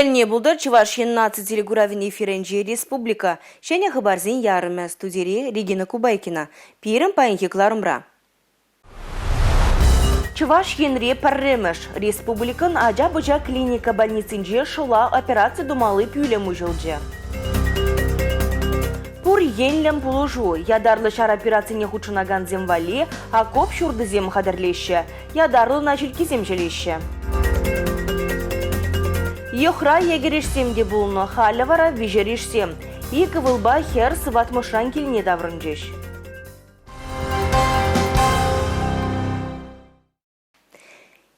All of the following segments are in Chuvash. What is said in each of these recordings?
Кун тӗлне пултӑр Чӑваш Ен наци телекуравӗн эфирӗнче республика ҫӗнӗ хыпарсен ярӑмӗ. Студире Регина Кубайкина. Пирӗн паянхи кӑларӑмра. Чӑваш Енре пӗрремӗш республикӑн ача-пӑча клиника больницинче шӑла операци тумалли пӳлӗм уҫӑлчӗ. Пур енлӗн пулӑшу ятарлӑ ҫар операцине хутшӑнакансем валли окоп ҫуртисем хатӗрлеҫҫӗ. Ятарлӑ наҫилккесем ҫӗлеҫҫӗ. Йӑхра йӗкӗрешсем те пулнӑ, халӗ вара виҫӗрешсем. Ик ывӑлпа хӗр сыватмӑшран килне таврӑнчӗҫ.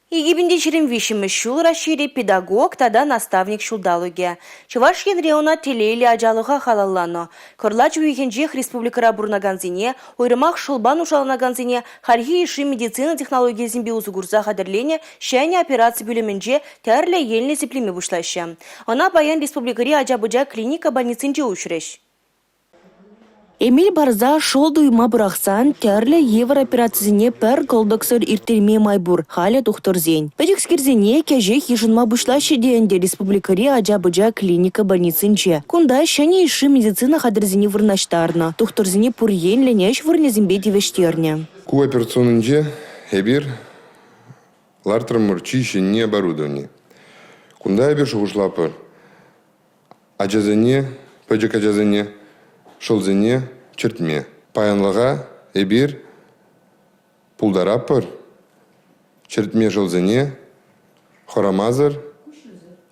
2023 ҫул Раҫҫейре педагог тата наставник ҫулталӑкӗ. Чӑваш Енре ӑна телейлӗ ачалӑха халалланӑ. Кӑрлач уйӑхӗнчех республикӑра пурӑнакансене, уйрӑмах шӑлпа нушаланакансене Хальхи йышши медицина технологийӗсемпе усӑ курса хатӗрленӗ ҫӗнӗ операци пӳлӗмӗнче тӗрлӗ енлӗ сиплеме пуҫлаҫҫӗ. Ӑна паян республикӑри ача-пӑча клиника больницинче уҫрӗҫ. Эмел парса шӑл туйма пӑрахсан тӗрлӗ йывӑр операцисене пӗр кӑлтӑксӑр ирттерме май пур халӗ тухтӑрсен. Пӗчӗкскерсене кӗҫех йышӑнма пуҫлаҫҫӗ те ӗнтӗ республикӑри ача-пӑча клиника больницинче. Кунта ҫӗнӗ йышши медицина хатӗрӗсене вырнаҫтарнӑ, тухтӑрсене пур енлӗн ӗҫ вырӑнӗсемпе тивӗҫтернӗ. Ку операционнинче эпир лартрӑмӑр чи ҫӗнни оборудовани. Кунта эпир шухӑшлатпӑр, ачасене, пӗчӗк ачасене шӑлсене чӗртме. Паянлӑха эпир пултаратпӑр чӗртме шӑлсене хӑрамасӑр,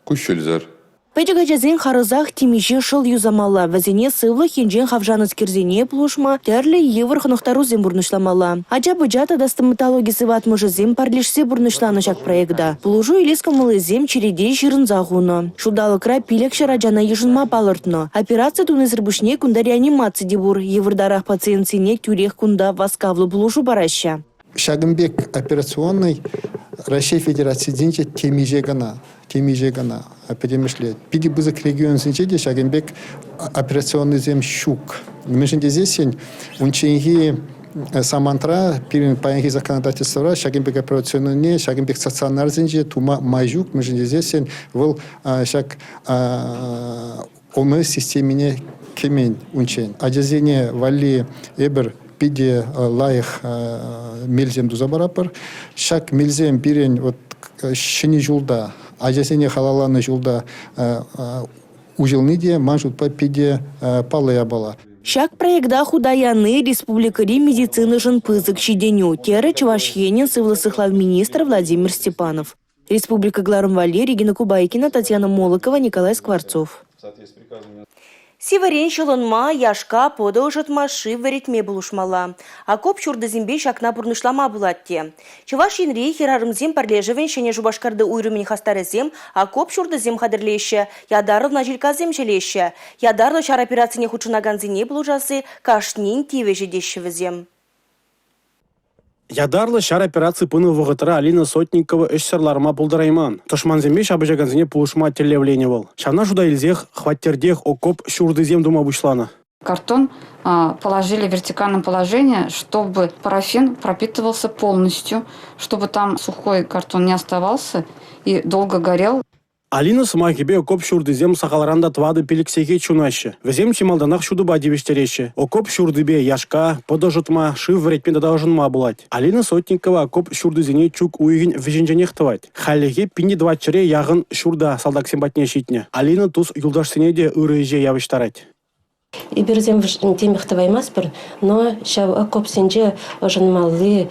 куҫҫульсӗр. Пӗчӗк ачасен харӑсах темиҫе шӑл юсамалла, вӗсене сывлӑх енчен хавшанӑскерсене пулӑшма тӗрлӗ йывӑр хӑнӑхтарусем пурнӑҫламалла. Ача-пӑча тата стоматологи сыватмӑшӗсем пӗрлешсе пурнӑҫланӑ ҫак проекта. Пулӑшу илес кӑмӑллисем черете ҫырӑнса хунӑ. Ҫулталӑкра 500 ачана йышӑнма палӑртнӑ. Операци тунисӗр пуҫне кунта реанимаци те пур. Йывӑртарах пациентсене тӳрех кунта васкавлӑ пулӑшу параҫҫӗ. Ҫакӑн пек операционнӑй Раҫҫей Федерацийӗнче темиҫе кӑна, темиҫе кӑна пӗтӗмӗшле. Питӗ пысӑк регионсенче те ҫакӑн пек операционнӑйсем ҫук. Мӗншӗн тесессӗн унчченхи самантра пирӗн паянхи законодательствӑра ҫакӑн пек операционныйне, ҫакӑн пек стационарсенче тума май ҫук, мӗншӗн тесессӗн вӑл ҫак ОМС системине кӗмен унччен. Ачасене валли эпир питӗ лайӑх мелсем туса паратпӑр. Ҫак мелсем пирӗн вот ҫӗнӗ ҫулта, ачасене халалланӑ ҫулта уҫӑлни те ман шутпа питӗ паллӑ япала. Ҫак проекта хута яни республикӑри медицинӑшӑн пысӑк ҫитӗнӳ, терӗ Чӑваш Енӗн сывлӑх сыхлав министрӗ Владимир Степанов. Республика кӑларӑм валли Регина Кубайкина, Татьяна Молокова, Николай Скворцов. Сивӗрен ҫӑлӑнма, яшка, пӑтӑ ӑшӑтма, шыв вӗретме пулӑшмалла. Окоп ҫуртисемпе ҫакна пурнӑҫлама пулать те. Чӑваш Енри хӗрарӑмсен пӗрлешӗвӗн Ҫӗнӗ Шупашкарти уйрӑмӗн хастарӗсем окоп ҫуртисем хатӗрлеҫҫӗ, ятарлӑ наҫилккасем ҫӗлеҫҫӗ. Ятарлӑ ҫар операцине хутшӑнакансене пулӑшасси кашнин тивӗҫӗ теҫҫӗ вӗсем. Ятарлӑ ҫар операци пынӑ вӑхӑтра Алина Сотникова ӗҫсӗр ларма пултарайман. Тӑшмансемпе ҫапӑҫакансене пулӑшма тӗллевленӗ вӑл. Ҫавна шута илсех хваттертех окоп ҫуртисем тума пуҫланӑ. Картон положили в вертикальном положении, чтобы парафин пропитывался полностью, чтобы там сухой картон не оставался и долго горел. Алина сӑмахӗпе окоп ҫуртисем сахалран та 4-5 сехет ҫунаҫҫӗ. Вӗсем чи малтанах ҫутӑпа тивӗҫтереҫҫӗ. Окоп ҫуртипе яшка, пӑтӑ шӑтма, шыв вӗретме тата ӑшӑнма пулать. Алина Сотникова окоп ҫуртисене чӳк уйӑхӗн вӗҫӗнченех тӑвать. Хальлӗхе 1400-е яхӑн ҫурта салтаксем патне ҫитнӗ. Алина тус-юлташсене те ырӑ ӗҫе явӑҫтарать. Эпирсем темех тӑваймастпӑр, но ҫав окопсенче ӑшӑнмалли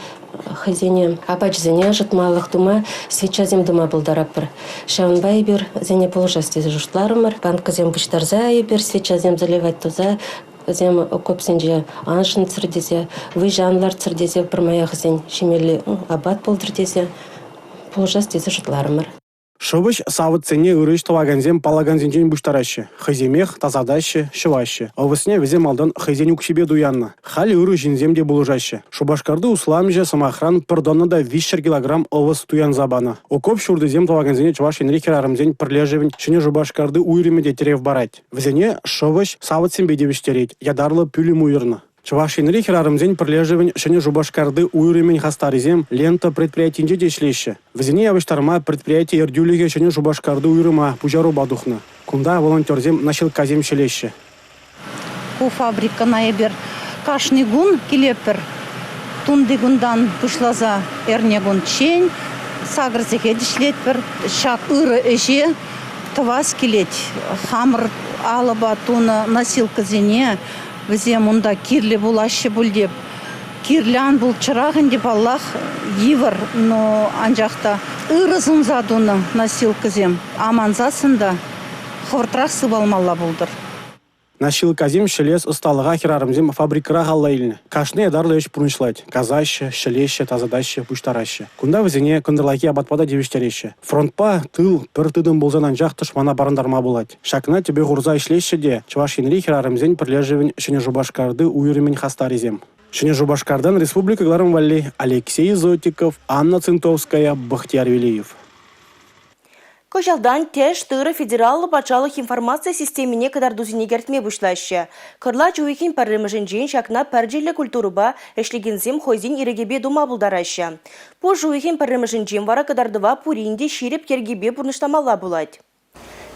хӑйсене апачӗсене ӑшӑтмалӑх тума свечасем тума пултаратпӑр. Ҫавӑнпа эпир вӗсене пулӑшас тесе шутларӑмӑр. Банкӑсем пуҫтарса эпир свечасем заливать туса вӗсем окопсенче ан шӑнтсӑр тесе, выҫӑ ан лартсӑр тесе пӗрмаях вӗсен ҫимелли апат пултӑр тесе пулӑшас тесе шутларӑмӑр. Шӑвӑҫ савӑтсене ырӑ ӗҫ тӑвакансем паллакансенчен пуҫтараҫҫӗ. Хӑйсемех тасатаҫҫӗ, ҫӑваҫҫӗ. Ӑвӑсне вӗсем малтан хӑйсен укҫипе туяннӑ. Халӗ ырӑ ҫынсем те пулӑшаҫҫӗ. Шупашкарти усламҫӑ, сӑмахран, пӗр тонна та 300 килограмм ӑвӑс туянса панӑ. Окоп ҫуртисем тӑвакансене Чӑваш Енри хӗрарӑмсен пӗрлешӗвӗн Ҫӗнӗ Шупашкарти уйрӑмӗ те тӗрев парать. Вӗсене шӑвӑҫ савӑтсемпе тивӗҫтерет, ятарлӑ пӳлӗм уйӑрнӑ. Чӑваш Енри хӗрарӑмсен пӗрлешӗвӗн Ҫӗнӗ Шупашкарти уйрӑмӗн хастарӗсем «Лента» предприятинче те ӗҫлеҫҫӗ. Вӗсене явӑҫтарма предприяти ертӳлӗхӗ Ҫӗнӗ Шупашкарти уйрӑма пуҫарупа тухнӑ. Кунта волонтерсем наҫилккасем ҫӗлеҫҫӗ. Ку фабрикӑна эпир кашни кун килетпӗр. Тунти кунтан пуҫласа эрне кунччен сакӑр сехет ӗҫлетпӗр. Ҫак ырӑ ӗҫе тӑвас килет. Хамӑр алӑпа тунӑ носилкӑсене вӗсем унта кирлӗ пулаҫҫӗ пуль те. Кирлӗ ан пулччӑрах ӗнтӗ, паллах, йывӑр, но анчах та ырӑ сунса тунӑ носилкӑсем амансассӑн та хӑвӑртрах сывалмалла пултӑр. Наҫилккасем ҫӗлес ӑсталӑха хӗрарӑмсем фабрикӑрах алла илнӗ. Кашни ятарлӑ ӗҫ пурнӑҫлать: касаҫҫӗ, ҫӗлеҫҫӗ, тасатаҫҫӗ, пуҫтараҫҫӗ. Кунта вӗсене кӑнтӑрлахи апатпа та тивӗҫтереҫҫӗ. Фронтпа тыл пӗр тытӑм пулсан анчах тӑшмана парӑнтарма пулать. Ҫакна тӗпе хурса ӗҫлеҫҫӗ те Чӑваш Енри хӗрарӑмсен пӗрлешӗвӗн Ҫӗнӗ Шупашкарти уйрӑмӗн хастарӗсем. Ҫӗнӗ Шупашкартан республика кӑларӑм валли Алексей Зотиков, Анна Цинтовская, Бахтияр Велиев. Кӑҫалтан тӗш тырӑ федераллӑ патшалӑх информаци системине кӑтартусене кӗртме пуҫлаҫҫӗ. Кӑрлач уйӑхӗн пӗрремӗшӗнчен ҫакна пӗрчӗллӗ культурӑпа ӗҫлекенсем хӑйсен ирӗкӗпе тума пултараҫҫӗ. Пуш уйӑхӗн пӗрремӗшӗнчен вара кӑтартӑва пурин те ҫирӗп йӗркепе пурнӑҫламалла пулать.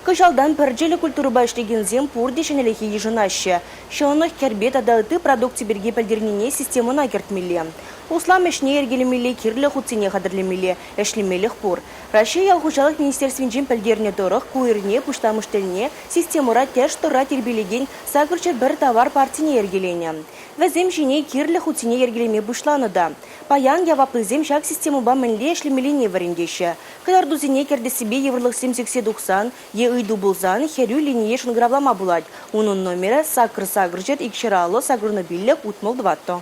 Кӑҫалтан пӗрчӗллӗ культурӑпа ӗҫлекенсем пурте ҫӗнӗлӗхе йышӑнаҫҫӗ. Ҫӑнӑх, кӗрпе тата ытти продукци пирки пӗлтернине системӑна кӗртмелле. Услам ӗҫне йӗркелемелле, кирлӗ хутсене хатӗрлемелле, ӗҫлемелӗх пур. Раҫҫей ял хуҫалӑх министерствинчен пӗлтернӗ тӑрӑх, ку эрне пуҫламӑш тӗлне системӑра тӗш тырра тирпейлекен 801 тавар партине йӗркеленӗ. Вӗсем ҫине кирлӗ хутсене йӗркелеме пуҫланӑ та. Паян яваплисем ҫак системӑпа мӗнле ӗҫлемеллине вӗрентеҫҫӗ. Кӑтартусене кӗртессипе йывӑрлӑхсем сиксе тухсан е ыйту пулсан хӗрӳ линие шӑнкӑравлама пулать. Унӑн номерӗ сакӑр сакӑрҫӗр икҫӗр аллӑ сакӑрнӑ пиллӗк утмӑл тӑваттӑ.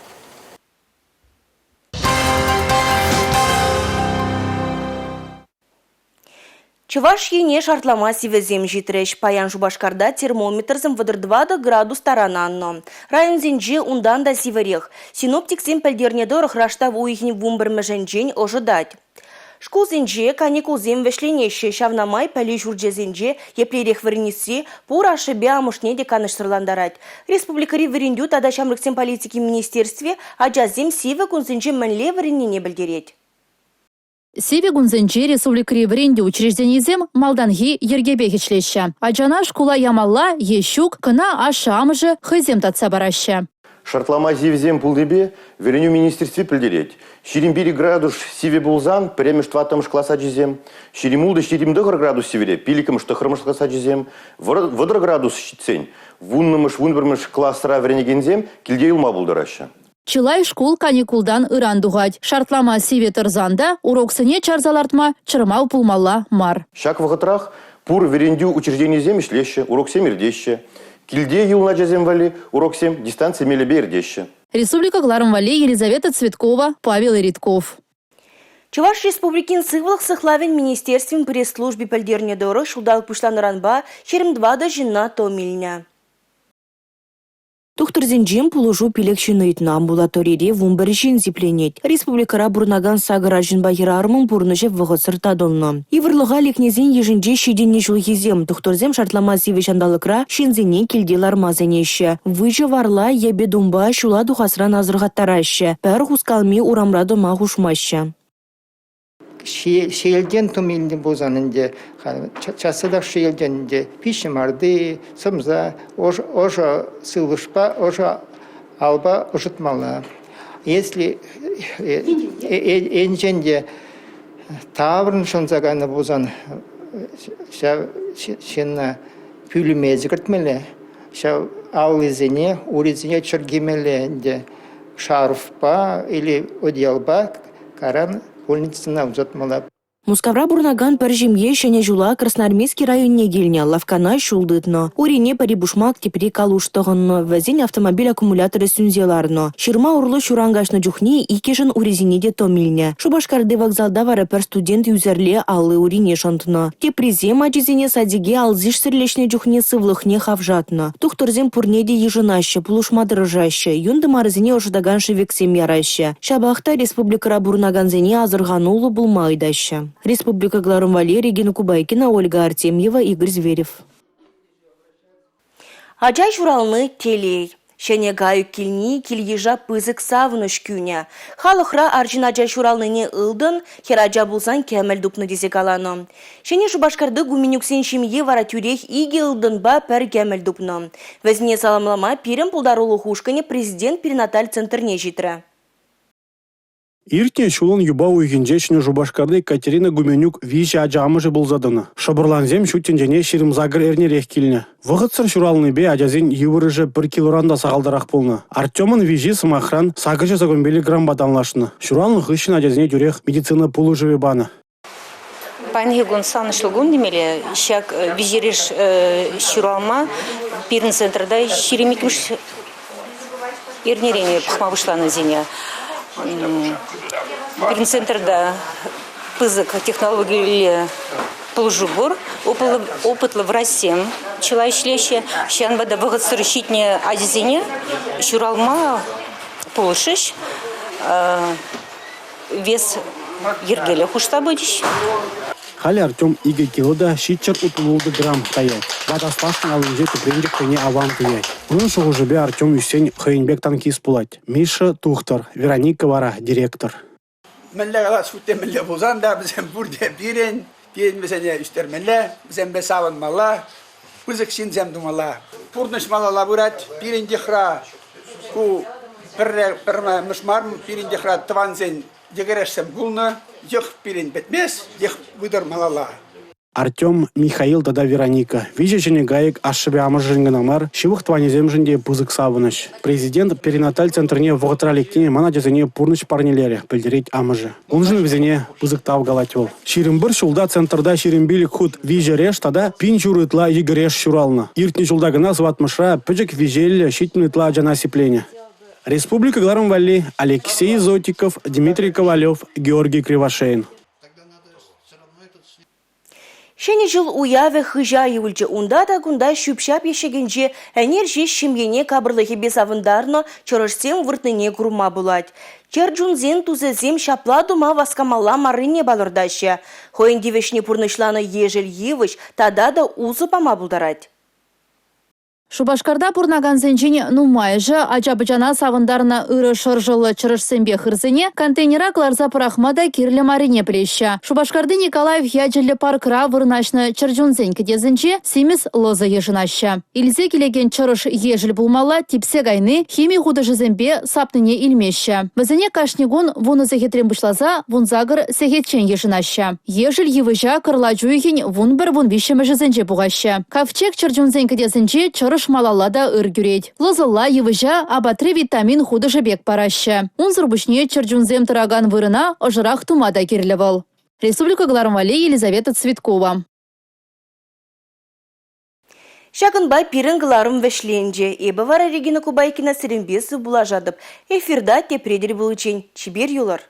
Чӑваш Ене шартлама сивӗсем ҫитрӗҫ. Паян Шупашкарта термометрсем 34 градус таран аннӑ. Районсенче унтан та сивӗрех. Синоптиксем пӗлтернӗ тӑрӑх раштав уйӑхӗн 11-мӗшӗнчен ӑшӑтать. Шкулсенче каникулсем вӗҫленеҫҫӗ, ҫавна май пӗлӳ ҫурчӗсенче еплерех вӗренесси пур ашшӗпе амӑшне те канӑҫсӑрлантарать. Республикӑри вӗрентӳ тата ҫамрӑксен политикин министерстви ачасем сивӗ кунсенче мӗнле вӗреннине пӗлтерет. Сивӗ кунсенче республикӑри вӗрентӳ учрежденийӗсем малтанхи йӗркепех ӗҫлеҫҫӗ. Ачана шкула ямалла е ҫук, кӑна ашшӗ-амӑшӗ хӑйсем татса параҫҫӗ. Шартлама сивӗсем пулнипе Вӗренӳ министерстви пӗлтерет. 25 градус сивӗ пулсан пӗрремӗш-тӑваттӑмӗш класс ачисем, 26-29 градус сивӗре пиллӗкмӗш-тӑххӑрмӗш класс ачисем, 30 градус ҫитсен вуннӑмӗш-вунпӗрмӗш класра вӗренекенсем килте юлма пултараҫҫӗ. Чылай шкул каникултан ыран тухать. Шартлама сивӗ тӑрсан та уроксене чарса лартма чӑрмав пулмалла мар. Ҫак вӑхӑтрах пур вӗрентӳ учрежденийӗсем ӗҫлеҫҫӗ, уроксем иртеҫҫӗ. Килте юлнӑ ачасем валли уроксем дистанци мелӗпе иртеҫҫӗ. Республика кӑларӑм валли Елизавета Цветкова, Павел Ритков. Чӑваш Республикин сывлӑх сыхлавӗн министерствин пресс-служби пӗлтернӗ тӑрӑх, ҫулталӑк пуҫланнӑранпа 24 ҫынна тӑм илнӗ. Тухтӑрсенчен пулӑшу пилӗк ҫын ыйтнӑ. Амбулаторире 11 ҫын сипленет. Республикӑра пурӑнакан сакӑр арҫынпа хӗрарӑмӑн пурнӑҫӗ вӑхӑтсӑр татӑлнӑ. Йывӑрлӑха лекнисен йышӗнче ҫитӗннӗ ҫулхисем. Тухтӑрсем шартлама сивӗ ҫанталӑкра ҫынсене килте ларма сӗнеҫҫӗ. Выҫӑ варла йӗпе тумпа ҫула тухасран асӑрхаттараҫҫӗ. Пӗр хускалми урамра тӑма хушмаҫҫӗ. Ҫиелтен тум илнӗ пулсан ӗнтӗ часрах ҫиелтен ӗнтӗ пиҫ-ҫӑмарти, сӑмса, ӑшӑ сывлӑшпа, ӑшӑ алпа ӑшӑтмалла. Если енчен те таврӑн шӑнса кайнӑ пулсан ҫав ҫынна пӳлӗме кӗртмелле, ҫав аллисене, урисене чӗркемелле ӗнтӗ шарфпа или одеялпа Кайран больницӑна ӑсатмалла. Мускавра пурӑнакан пӗр ҫемье Ҫӗнӗ ҫула Красноармейски районне килнӗ, лавккана ҫул тытнӑ. Урине пӗри пушмак, тепри калуш тӑхӑннӑ. Вӗсен автомобиль аккумуляторӗ сӳнсе ларнӑ. Ҫырма урлӑ ҫуран каҫнӑ чухне иккӗшӗн урисене те тӑм илнӗ. Шупашкарти вокзалта вара пӗр студент ӳсӗрле алли-урине шӑнтнӑ. Теприсем ачисене садике алсишсӗр леҫнӗ чухне сывлӑхне хавшатнӑ. Тухтӑрсем пурне те йышӑнаҫҫӗ, пулӑшма тӑрӑшаҫҫӗ, юн тымарӗсене ӑшӑтакан шӗвексем яраҫҫӗ. Ҫапах та республикӑра пурӑнакансене асӑрхануллӑ пулма ыйтаҫҫӗ. Республика кӑларӑм валли Регина Кубайкина, Ольга Артемьева, Игорь Зверев. Ача ҫурални – телей. Ҫӗнӗ кайӑк килни кил-йыша пысӑк савӑнӑҫ кӳнӗ. Халӑхра арҫын ача ҫуралнине ылтӑн, хӗрача пулсан кӗмӗл тупнӑ тесе каланӑ. Ҫӗнӗ Шупашкарти Гуменюксен ҫемйи вара тӳрех икӗ ылтӑнпа пӗр кӗмӗл тупнӑ. Вӗсене саламлама пирӗн пултарулӑх ушкӑнӗ президент перинаталь центрне ҫитрӗ. Иртнӗ ҫулӑн юпа уйӑхӗнче Ҫӗнӗ Шупашкарти Катерина Гуменюк виҫӗ ача амӑшӗ пулса тӑнӑ. Шӑпӑрлансем ҫут тӗнчене 28 эрнерех килнӗ. Вӑхӑтсӑр ҫуралнипе ачасен йывӑрӑшӗ пӗр килоран та сахалтарах пулнӑ. Артемӑн виҫи, сӑмахран, 885 грампа танлашнӑ. Ҫуралнӑ хыҫҫӑн ачасене тӳрех медицина пулӑшӑвӗ панӑ. Паянхи кун савӑнӑҫлӑ кун темелле. Ҫак виҫереш ҫуралма пирӗн центрта 22-мӗш эрнерен пӑхма пуҫланӑ вӗсене. Пирӗн центрта пысӑк технологиллӗ пулӑшу пур. Опытлӑ врачсем чылай ӗҫлеҫҫӗ. Ҫавӑнпа та вӑхӑтсӑр ҫитнӗ ачасене ҫуралма пулӑшӗҫ. Вес йӗркеллӗ хушса пычӗҫ. Халӗ Артем 2 кило та 766 грамм таять. Ват аслашшӗн аллинче тӗпренчӗк хӑйне аван туять. Унӑн шухӑшӗпе Артем ӳссен хӑйӗн пек танкист пулать. Миша – тухтӑр, Вероника вара – директор. Мӗнле калас, хуть те мӗнле пулсан та вӗсем пурте пирӗн, пирӗн вӗсене ӳстермелле, вӗсемпе савӑнмалла, пысӑк ҫынсем тумалла. Пурнӑҫ малалла пырать. Пирӗн йӑхра ку пӗрре пӗрремӗш мар, пирӗн йӑхра тӑвансен йӗкӗрешсем пулнӑ. Йӑх пирӗн пӗтмест, йӑх пытӑр малалла. Артем, Михаил тата Вероника виҫӗ ҫӗнӗ кайӑк ашшӗпе амӑшӗшӗн кӑна мар, ҫывӑх тӑванӗсемшӗн те пысӑк савӑнӑҫ. Президент перинаталь центрне вӑхӑтра лекни ман ачасене пурнӑҫ парнелерӗ, пӗлтерет амӑшӗ. Уншӑн вӗсене пысӑк тав калать вӑл. 21 ҫулта центрта 25 хут виҫӗреш тата пин ҫур ытла йӗкӗреш ҫуралнӑ. Иртнӗ ҫулта кӑна сыватмӑшра пӗчӗк виҫеллӗ 70 ытла ачана сипленӗ. Республика кӑларӑм валли Алексей Зотиков, Дмитрий Ковалев, Георгий Кривошеин. Ҫӗнӗ ҫул уявӗ хыҫа юлчӗ. Унта та кунта ҫӳп-ҫап ещӗкӗнче ӗнер ҫеҫ ҫемьене капӑрлӑхӗпе савӑнтарнӑ чӑрӑшсем выртнине курма пулать. Чӗр чунсен тусӗсем ҫапла тума васкамалла маррине палӑртаҫҫӗ. Хӑйӗн тивӗҫне пурнӑҫланӑ ешӗл йывӑҫ тата та усӑ пама пултарать. Шупашкарта пурӑнакансенчен нумайӑшӗ ача-пӑчана савӑнтарнӑ ырӑ шӑршӑллӑ чӑрӑшсемпе хырсене контейнера кӑларса пӑрахма та кирлӗ маррине пӗлеҫҫӗ. Шупашкарти Николаев ячӗллӗ паркра вырнаҫнӑ чӗрчунсен кӗтесӗнче симӗс лӑсӑ йышӑнаҫҫӗ. Илсе килекен чӑрӑш ешӗл пулмалла, типсе кайни хими хутӑшӗсемпе сапнине илмеҫҫӗ. Вӗсене кашни кун вунӑ сехетрен пуҫласа 18 сехетчен йышӑнаҫҫӗ. Ешӗл йывӑҫа кӑрлач уйӑхӗн 11-13-мӗшӗсенче пухаҫҫӗ. Ковчег чӗрчунсен кӗтесӗнче чӑрӑш малалла та ыр кӳрет. Лӑсӑлла йывӑҫа апатри витамин хутӑшӗ пек параҫҫӗ. Унсӑр пуҫне чӗрчунсем тӑракан вырӑна ӑшӑрах тума та кирлӗ вӑл. Республика кӑларӑм валли Елизавета Цветкова. Ҫакӑнпа пирӗн кӑларӑм вӗҫленчӗ. Эпӗ вара Регина Кубайкина сирӗнпе сывпуллашатӑп. Эфирта тепре тӗл пуличчен чипер юлӑр.